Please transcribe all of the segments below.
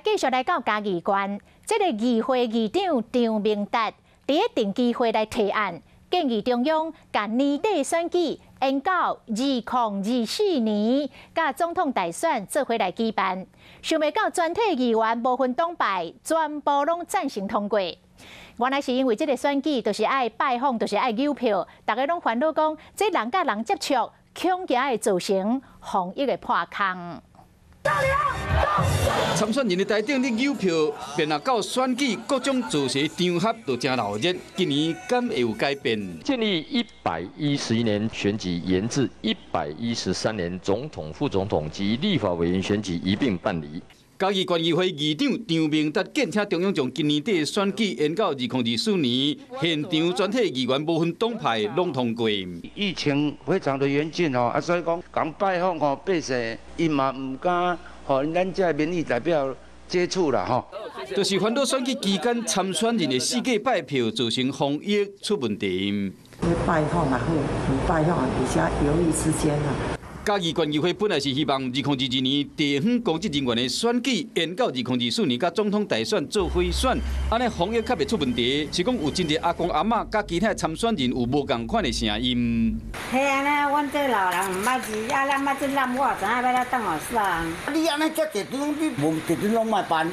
繼續來到嘉義縣，這个議會議長張明達佇咧定期會來提案，建議中央共年底選舉延到2024年，佮總統大選做伙來舉辦。想袂到全體議員無分黨派，全部攏贊成通過。原來是因為這个選舉就是愛拜訪，就是愛搝票，逐家攏煩惱講，這人佮人接觸，恐驚會造成防疫的破空。參選人的台頂咧搝票，變啊到選舉各種造勢場合都誠鬧熱。今年敢會有改變？建議111年選舉延至113年總統、副總統及立法委員選舉一併辦理。嘉義縣議會議長張明達建請中央將今年底選舉延到2024年，現場全體議員無分黨派攏通過。疫情非常的嚴峻吼，啊，所以講講拜訪吼，百姓伊嘛毋敢予咱這民意代表接觸啦吼。就是煩惱選舉期間參選人的四界拜票造成防疫出問題。拜訪也好，毋拜訪，而且猶豫之間啊。嘉義縣議會本來是希望2022年地方公職人員的選舉延到2024年，佮總統大選做伙選，按呢防疫較袂出問題。是講有真濟阿公阿嬤佮其他參選人有無仝款的聲音。嘿啊，呢，阮這老人毋捌字，啊，咱捌這濫，我知影欲來當予啥。你按呢遮濟張，你無一張攏莫辦。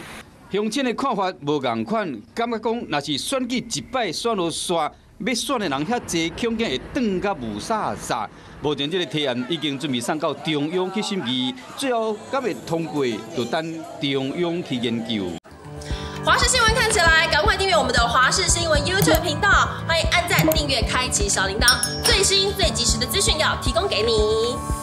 鄉親的看法無仝款，感覺講若是選舉一擺選予煞，欲選的人遐濟，恐驚會轉甲霧煞煞。目前這个提案已經準備送到中央去審議，最後敢會通過，就等中央去研究。華視新聞看起來，趕快訂閱我們的華視新聞 YouTube 頻道，歡迎按讚、訂閱、開啟小鈴鐺，最新最及時的資訊要提供給你。